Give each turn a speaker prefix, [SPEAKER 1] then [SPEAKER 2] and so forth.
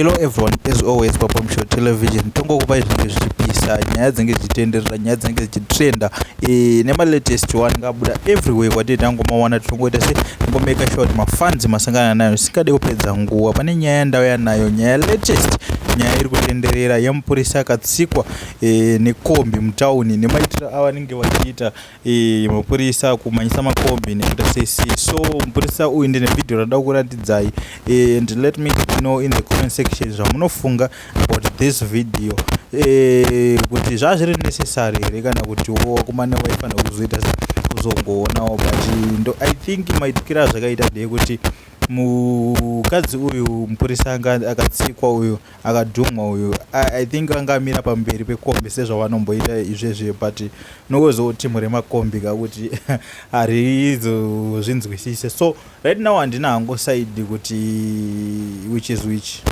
[SPEAKER 1] Hello everyone, as always paPomshow Television tongokupai zvinenge zvichipisa, nyaya dzinenge dzichitenderera, nyaya dzinenge dzichitrenda nemalatest one ngabuda everywhere kwatiri tangomawana. Tinongoita se tongomeka sure kuti mafans masangana nayo. Singade kupedza nguva, pane nyaya yandauya nayo, nyaya latest, nyaya iri kutenderera yemupurisa akatsikwa nekombi mutauni, nemaitiro avanenge vachiita mapurisa kumhanyisa makombi nekuita sei sei. So mupurisa uyu, ndine vhidhiyo rada kuratidzai, and let me know in the comment section zvamunofunga about this video, kuti zvazviri necessary here kana kuti wo vakomana vaifanira kuzoita kuzongoonawo. But ndo I think maitikiro azvakaita ndeyekuti mukadzi uyu, mupurisa anga akatsikwa uyu, akadhumwa uyu, I think anga amira pamberi pekombi sezvavanomboita izvezvi, but nokuzowo timu remakombi kakuti harizozvinzwisise. So right now handina hangu side kuti which is which.